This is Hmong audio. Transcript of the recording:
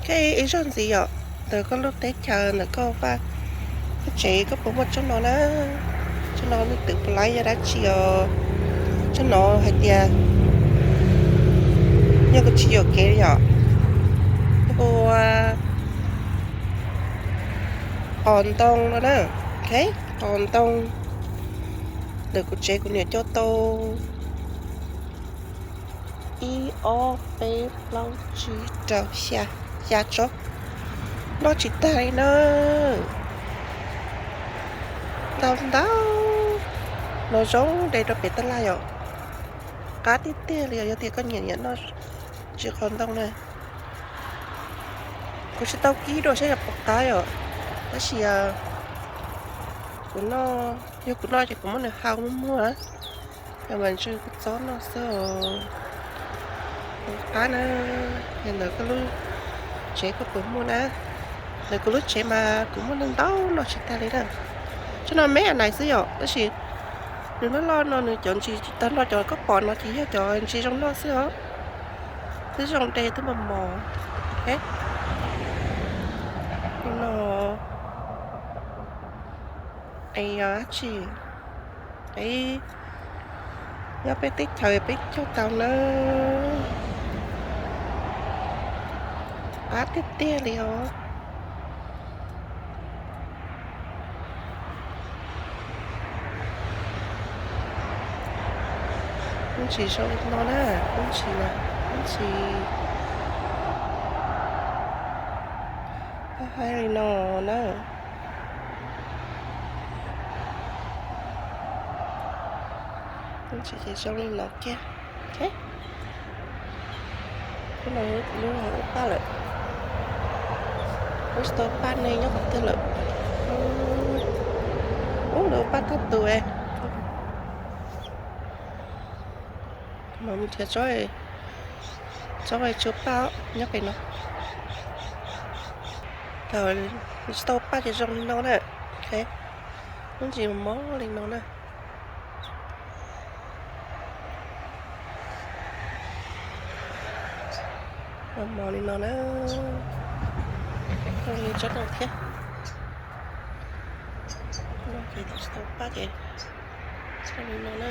Ib zaug ntxiv yom, ntawm koj lub teb chaws, ntawm koj vaj, koj tsev koj puas muaj tsob no na? Tsob no leej twg puas laib yog dab tsi os? Tsob no hais tias yog kuv tsis yuam kev yom, yog kuv ua qos ntoo no na. Ok, qos ntoo. Ntawm kuv tsev kuv niam coj tau ib ob peb plaub tsib rau xya, xya tsob. Noj tsis tag li na. Ntau ntau. No zoo de rau pem tab laj yom. Qab tiag tiag li os, yog tias koj nyiam nyiam noj ntsis qos ntoo na. Kuv tsis tau kib dua saib yog puas qab yom, tab sis kuv noj, yog kuv noj ces kuv muab nws hau muag muag, yog mas ntshe kuv txob noj xwb os. Qab na. Yog ntawm koj lub tsev koj puas muaj na? Ntawm kuv lub tsev mas kuv muaj ntau ntau noj tsis tag li na. Tsob no me a nais xwb yom, tab sis nws loj loj no nws cov ntsis tsis tag nrho cov koj pom no ces yog cov ntsis zoo noj xwb os. Twb zoo de twb mos mos. No es yog dab tsi? Peb nyob peb teb chaws peb cog tau na. Qab tiag tiag li os. Lub ntsis zoo li no na, lub ntsis na, lub ntsis haib haib li no na. Lub ntsis ces zoo li no kiag. Hnub no lub ua paj lawm, lub tsis tau paj ne nyob qhov twg lawm. Ub, lub ua paj tag tus. Mas mus nrhiav tsob, tsob tshuav paj nyob pem no. Thaum tsis tau paj ces zoo li no na. Lub ntsis mos mos li no na. Mos mos li no na. Zoo li tsob no thiab. Tsis tau paj ces zoo li no na.